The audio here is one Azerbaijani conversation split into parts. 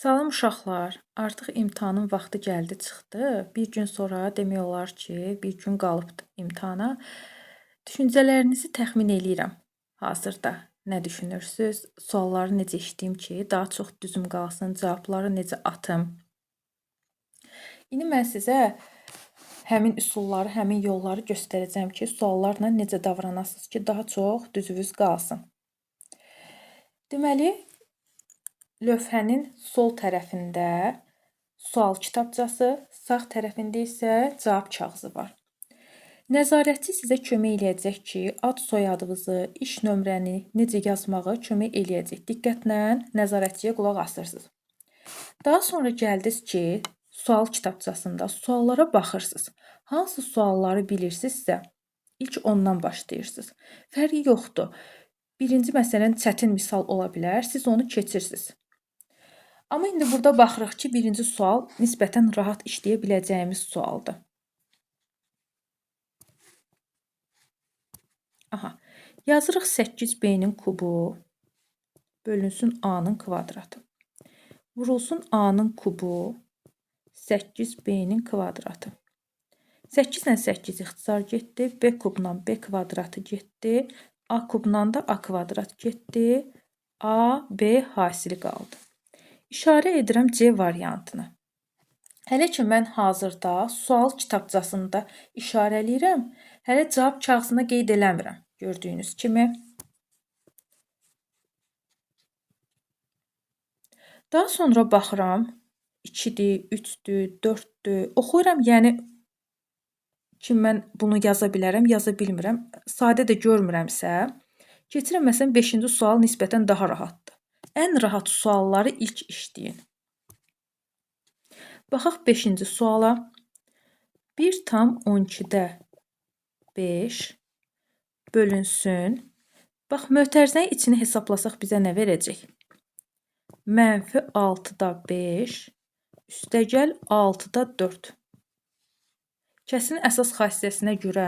Salam uşaqlar, artıq imtahanın vaxtı gəldi çıxdı. Bir gün sonra demək olar ki, bir gün qalıbdır imtahana. Düşüncələrinizi təxmin eləyirəm hazırda. Nə düşünürsüz? Sualları necə işləyim ki, daha çox düzüm qalsın, cavabları necə atım? İndi mən sizə həmin üsulları, həmin yolları göstərəcəm ki, suallarla necə davranasınız ki, daha çox düzünüz qalsın. Deməli, lövhənin sol tərəfində sual kitabçası, sağ tərəfində isə cavab kağızı var. Nəzarətçi sizə kömək eləyəcək ki, ad soyadınızı, iş nömrəni necə yazmağı kömək eləyəcək. Diqqətlə nəzarətçiyə qulaq asırsınız. Daha sonra gəldiniz ki, sual kitabçasında suallara baxırsınız. Hansı sualları bilirsinizsə, ilk ondan başlayırsınız. Fərqi yoxdur. Birinci, məsələn, çətin misal ola bilər, siz onu keçirsiniz. Amma indi burada baxırıq ki, birinci sual nisbətən rahat işləyə biləcəyimiz sualdır. Aha, yazırıq 8b-nin kubu bölünsün a-nın kvadratı. Vurulsun a-nın kubu 8b-nin kvadratı. 8 ilə 8 ixtisar getdi. B kubla b kvadratı getdi. A kubla da a kvadrat getdi. A, B hasili qaldı. İşarə edirəm C variantını. Hələ ki, mən hazırda sual kitabçasında işarələyirəm. Hələ cavab kağızına qeyd eləmirəm. Gördüyünüz kimi. Daha sonra baxıram. 2-dir, 3-dür, 4-dür. Oxuyuram, yəni ki, mən bunu yaza bilərəm, yaza bilmirəm. Sadə də görmürəmsə, keçirəm, məsələn, 5-ci sual nisbətən daha rahatdır. Ən rahat sualları ilk işləyin. Baxaq 5-ci suala. 1,12-də 5 bölünsün. Bax, mötərizənin içini hesablasaq bizə nə verəcək? Mənfi 6-da 5, üstəgəl 6-da 4. Kəsirin əsas xassəsinə görə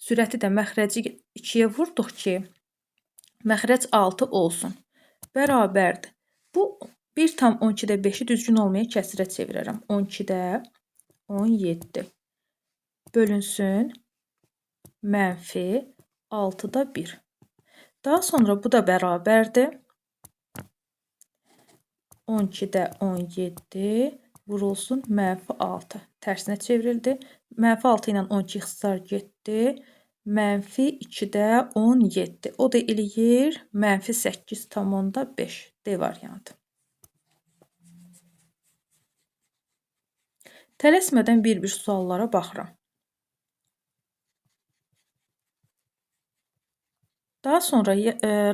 sürəti də məxrəci 2-yə vurduq ki, məxrəc 6 olsun. Bərabərdir. Bu 1,12-də 5-i düzgün olmayan kəsirə çevirərəm. 12-də 17 bölünsün mənfi 6-da 1. Daha sonra bu da bərabərdir. 12-də 17 vurulsun mənfi 6. Tərsinə çevrildi. Mənfi 6 ilə 12 ixtisar getdi. Mənfi 2-də 17. O da eləyir mənfi 8,5. D variantı. Tələsmədən bir-bir suallara baxıram. Daha sonra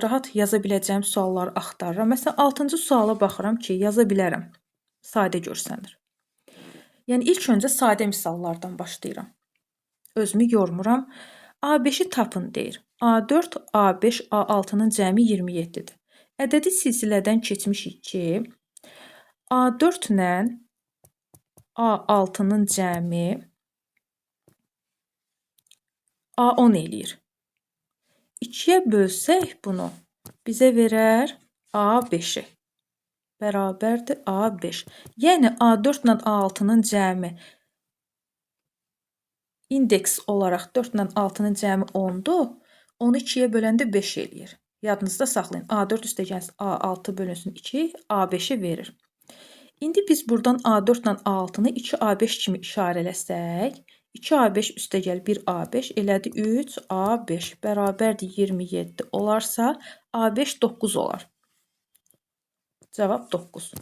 rahat yaza biləcəyim sualları axtarıram. Məsələn, 6-cı suala baxıram ki, yaza bilərəm. Sadə görsənir. Yəni, ilk öncə sadə misallardan başlayıram. Özümü yormuram. A5-i tapın deyir. A4, A5, A6-nın cəmi 27-dir. Ədədi silsilədən keçmişik ki, A4 ilə A6-nın cəmi A10 eləyir. 2-yə bölsək bunu bizə verər A5-i. Bərabərdir A5. Yəni A4 ilə A6-nın cəmi indeks olaraq 4 ilə 6-nın cəmi 10-dur. Onu 2-yə böləndə 5 eləyir. Yadınızda saxlayın. A4 üstəgəlsin A6 bölünsün 2, A5-i verir. İndi biz buradan A4 ilə A6-nı 2A5 kimi işarələsək, 2A5 üstəgəl 1A5 elədi 3A5 bərabərdir 27 olarsa A5 9 olar. Cavab 9.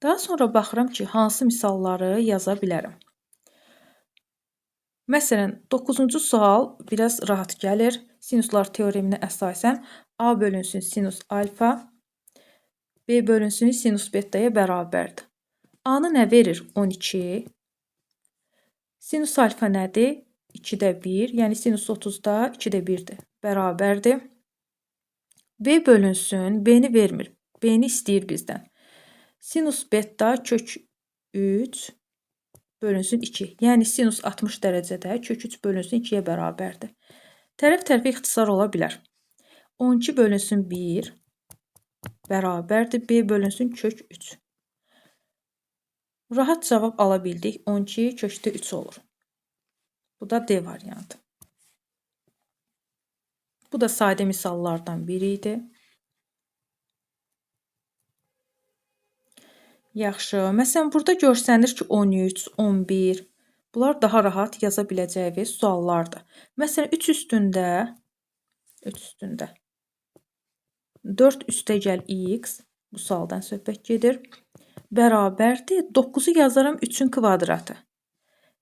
Daha sonra baxıram ki, hansı misalları yaza bilərəm. Məsələn, 9-cu sual biraz rahat gəlir. Sinuslar teoreminə əsasən A bölünsün sinus alfa, B bölünsün sinus betaya bərabərdir. A-nı nə verir? 12. Sinus alfa nədir? 2-də 1, yəni sinus 30-da 2-də 1-dir. Bərabərdir. B bölünsün, B-ni vermir. B-ni istəyir bizdən. Sinus beta kök 3 bölünsün 2. Yəni sinus 60 dərəcədə kök 3 bölünsün 2-yə bərabərdir. Tərəf-tərəfə ixtisar ola bilər. 12 bölünsün 1 bərabərdir B bölünsün kök 3. Rahat cavab ala bildik. 12 kökdə 3 olur. Bu da D variantı. Bu da sadə misallardan biri idi. Yaxşı, məsələn, burada görsənir ki, 13, 11, bunlar daha rahat yaza biləcəyiniz suallardır. Məsələn, 3 üstündə, 3 üstündə 4 üstəgəl x, bu sualdan söhbət gedir, bərabərdir 9-u yazaram 3-ün kvadratı.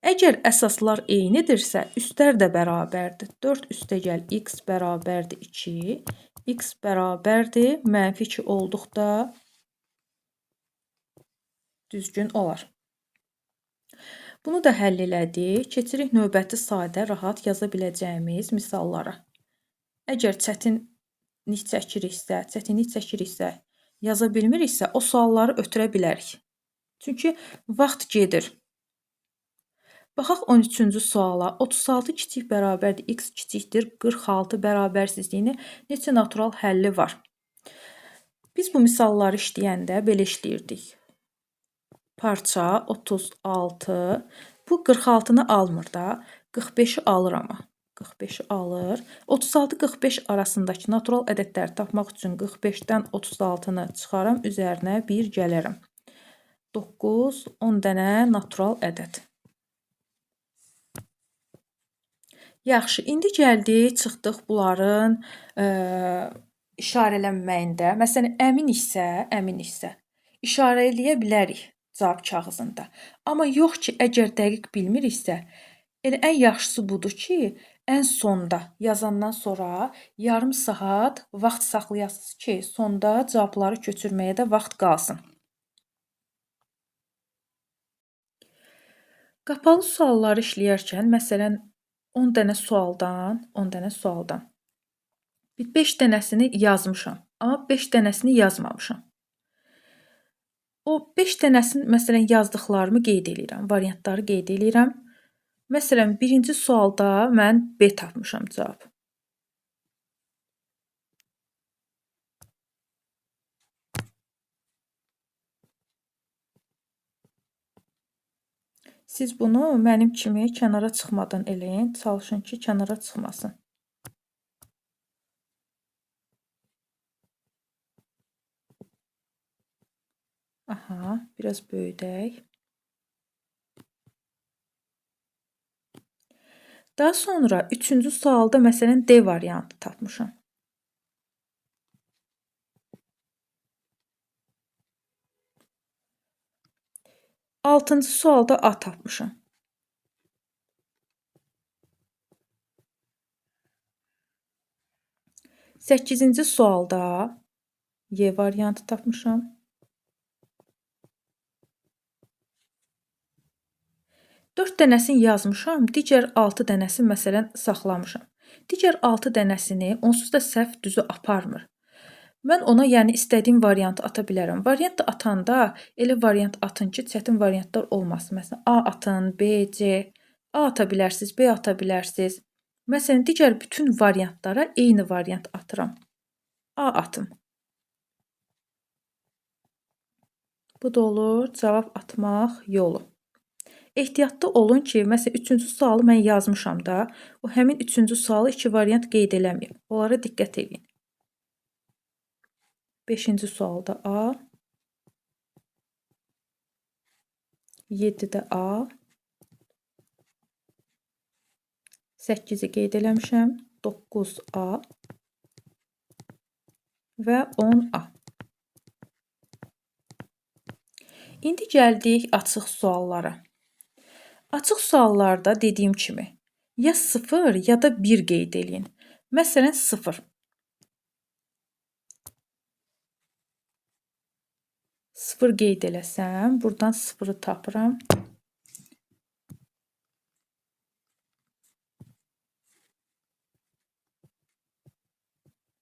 Əgər əsaslar eynidirsə, üstlər də bərabərdir. 4 üstəgəl x bərabərdir 2, x bərabərdir mənfi 2 olduqda düzgün olar. Bunu da həll elədik. Keçirik növbəti sadə, rahat yaza biləcəyimiz misallara. Əgər çətinlik çəkiriksə, yaza bilmiriksə, o sualları ötürə bilərik. Çünki vaxt gedir. Baxaq 13-cü suala. 36 kiçik bərabərdir, x kiçikdir, 46 bərabərsizliyini neçə natural həlli var? Biz bu misalları işləyəndə belə işləyirdik. Parça 36. Bu 46-nı almır da, 45-i alır amma. 45-i alır. 36-45 arasındakı natural ədədləri tapmaq üçün 45-dən 36-nı çıxaram, üzərinə 1 gələrəm. 9, 10 dənə natural ədəd. Yaxşı, indi gəldik, çıxdıq bunların işarələnməyində. Məsələn, əmin isə işarə eləyə bilərik cavab kağızında. Amma yox ki, əgər dəqiq bilmiriksə, elə ən yaxşısı budur ki, ən sonda yazandan sonra yarım saat vaxt saxlayasınız ki, sonda cavabları köçürməyə də vaxt qalsın. Qapalı sualları işləyərkən, məsələn, 10 dənə sualdan, 10 dənə sualdan bir 5 dənəsini yazmışam, amma 5 dənəsini yazmamışam. O 5 dənəsini, məsələn, yazdıqlarımı qeyd eləyirəm, variantları qeyd eləyirəm. Məsələn, birinci sualda mən B tapmışam cavab. Siz bunu mənim kimi kənara çıxmadan eləyin. Çalışın ki, kənara çıxmasın. Aha, biraz böyüdək. Daha sonra üçüncü sualda məsələn D variantı tapmışam. Altıncı sualda A tapmışam. Səkkizinci sualda Y variantı tapmışam. 4 dənəsini yazmışam, digər 6 dənəsini məsələn saxlamışam. Digər 6 dənəsini onsuz da səhv düzü aparmır. Mən ona yəni istədiyim variantı ata bilərəm. Variant da atanda elə variant atın ki, çətin variantlar olmasın. Məsələn, A atın, B, C, A ata bilərsiniz, B ata bilərsiniz. Məsələn, digər bütün variantlara eyni variant atıram. A atım. Bu da olur cavab atmaq yolu. Ehtiyatlı olun ki, məsələn, üçüncü sualı mən yazmışam da, o həmin üçüncü sualı iki variant qeyd eləməyim. Onlara diqqət edin. Beşinci sualda A, 7-də A, 8-i qeyd eləmişəm, 9A və 10A. İndi gəldik açıq suallara. Açıq suallarda dediyim kimi ya 0 ya da 1 qeyd eləyin. Məsələn, 0. 0 qeyd eləsəm, buradan 0-ı tapıram.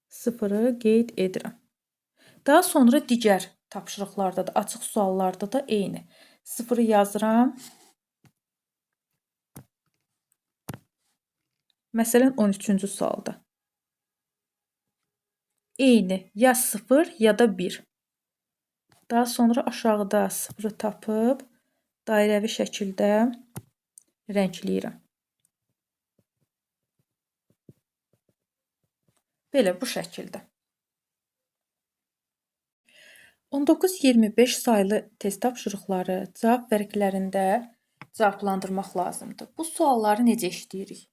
Sıfırı qeyd edirəm. Daha sonra digər tapşırıqlarda da, açıq suallarda da eyni. 0-ı yazıram. Məsələn, 13-cü sualda. Eyni, ya 0 ya da 1. Daha sonra aşağıda 0-ı tapıb dairəvi şəkildə rəngləyirəm. Belə, bu şəkildə. 19-25 saylı test tapşırıqları cavab vərəqlərində cavablandırmaq lazımdır. Bu sualları necə işləyirik?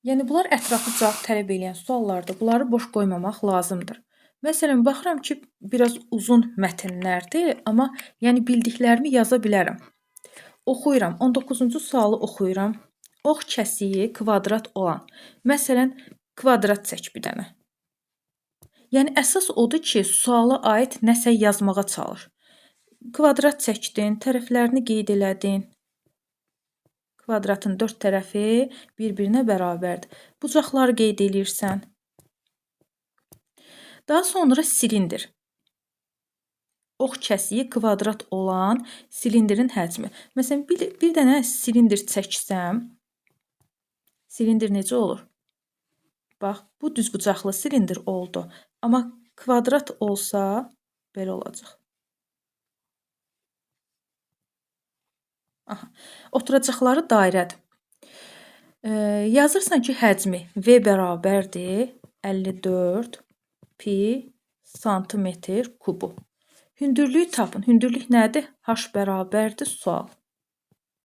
Yəni, bunlar ətraflı cavab tələb eləyən suallardır. Bunları boş qoymamaq lazımdır. Məsələn, baxıram ki, biraz uzun mətnlərdir, amma yəni bildiklərimi yaza bilərəm. Oxuyuram. 19-cu sualı oxuyuram. Ox kəsiyi kvadrat olan. Məsələn, kvadrat çək bir dənə. Yəni, əsas odur ki, suala aid nəsə yazmağa çalış. Kvadrat çəkdin, tərəflərini qeyd elədin. Kvadratın 4 tərəfi bir-birinə bərabərdir. Bucaqları qeyd eləyirsən. Daha sonra silindir. Ox kəsiyi kvadrat olan silindirin həcmi. Məsələn, bir dənə silindir çəksəm, silindir necə olur? Bax, bu düzbucaqlı silindir oldu. Amma kvadrat olsa, belə olacaq. Aha. Oturacaqları dairədir. Yazırsan ki, həcmi V bərabərdir 54 pi santimetr kubu. Hündürlüyü tapın. Hündürlük nədir? H bərabərdir sual.